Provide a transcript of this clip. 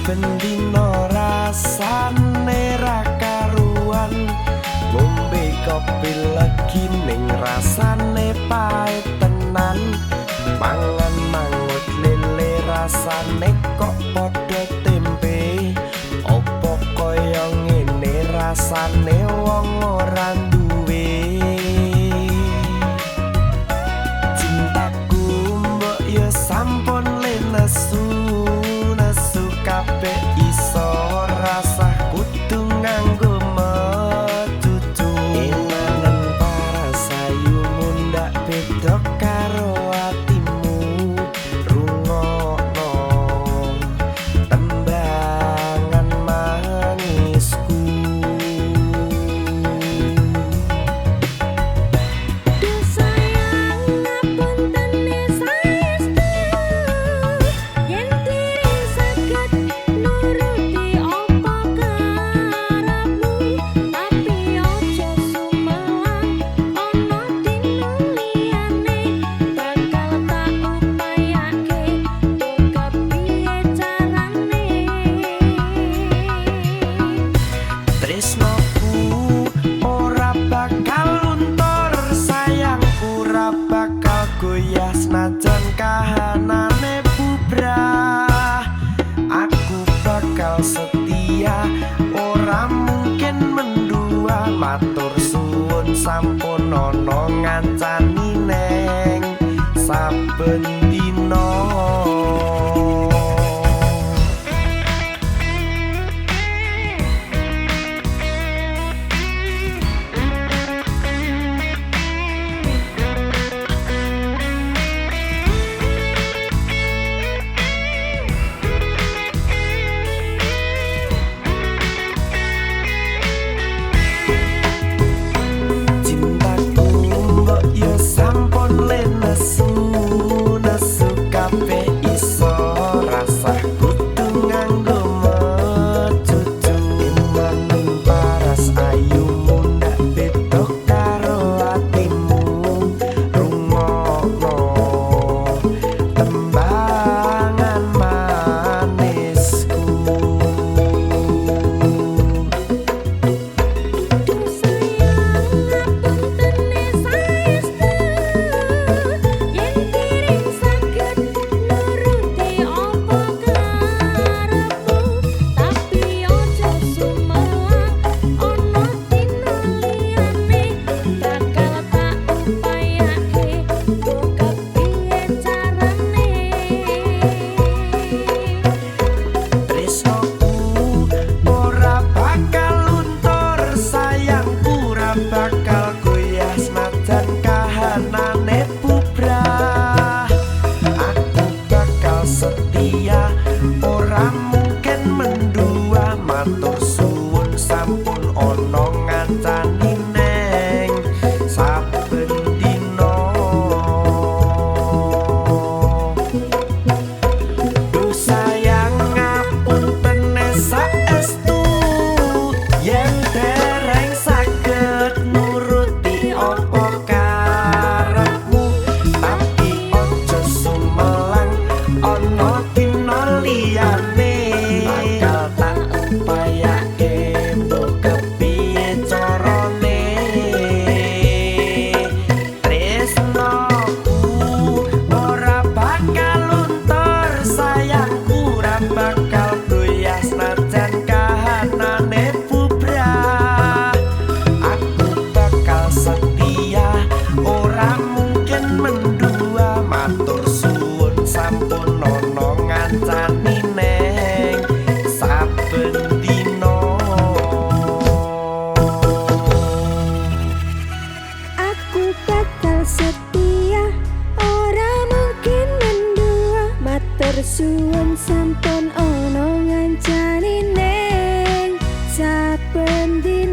Saben dina rasane ra karuan, ngombe kopi legi ning rasane pahit tenan. Mangan mangut lele rasane kok padha tempe. Opo kaya ngene rasane wong ora duwe. Cintaku mbok yo sampun lenesu, nesu kabeh iso rasah kudu nganggo mecucu. Emanen parasayu mundak beda karo atimu, rungokno tembangan manisku. Duh sayang ngapunten saestu, yen dereng saged nuruti apa karepmu, tapi aja sumelang ana dina liyane bakal tak upayake tur kepiye carane. Tresnoku ora bakal luntur, sayangku ora bakal goyah senajan kahanane bubrah. Aku bakal setia, ora mungkin mendua. Matur suwun sampun ana ngancani neng saben dina. Cintaku mbok yo sampun lenesu, nesu kabeh iso rasah kudu nganggo mecucu. Emanen paras ayu mundak beda karo atimu, rungokno tembangan manisku. Duh sayang ngapunten saestu, yen dereng saged nuruti apa karepmu, tapi aja sumelang ana dina liyane bakal tak upayake tur kepiye carane. Tresnoku ora bakal luntur, sayangku ora bakal goyah senajan kahanane bubrah. Aku bakal setia, ora mungkin mendua. Matur suwun sampun ana ngancani neng saben dina. Duh sayang ngapunten saestu, yen dereng saged nuruti apa karepmu, tapi aja sumelang ana dina liyane bakal tak upayake mbok kepiye carane. Tresnoku ora bakal luntur, sayangku ora bakal goyah senajan kahanane bubrah. Aku bakal setia, ora mungkin mendua. Matur suwun sampun ana ngancani neng saben dina. Aku bakal setia, ora mungkin mendua. Matur suwun sampun ana ngancani neng saben dina.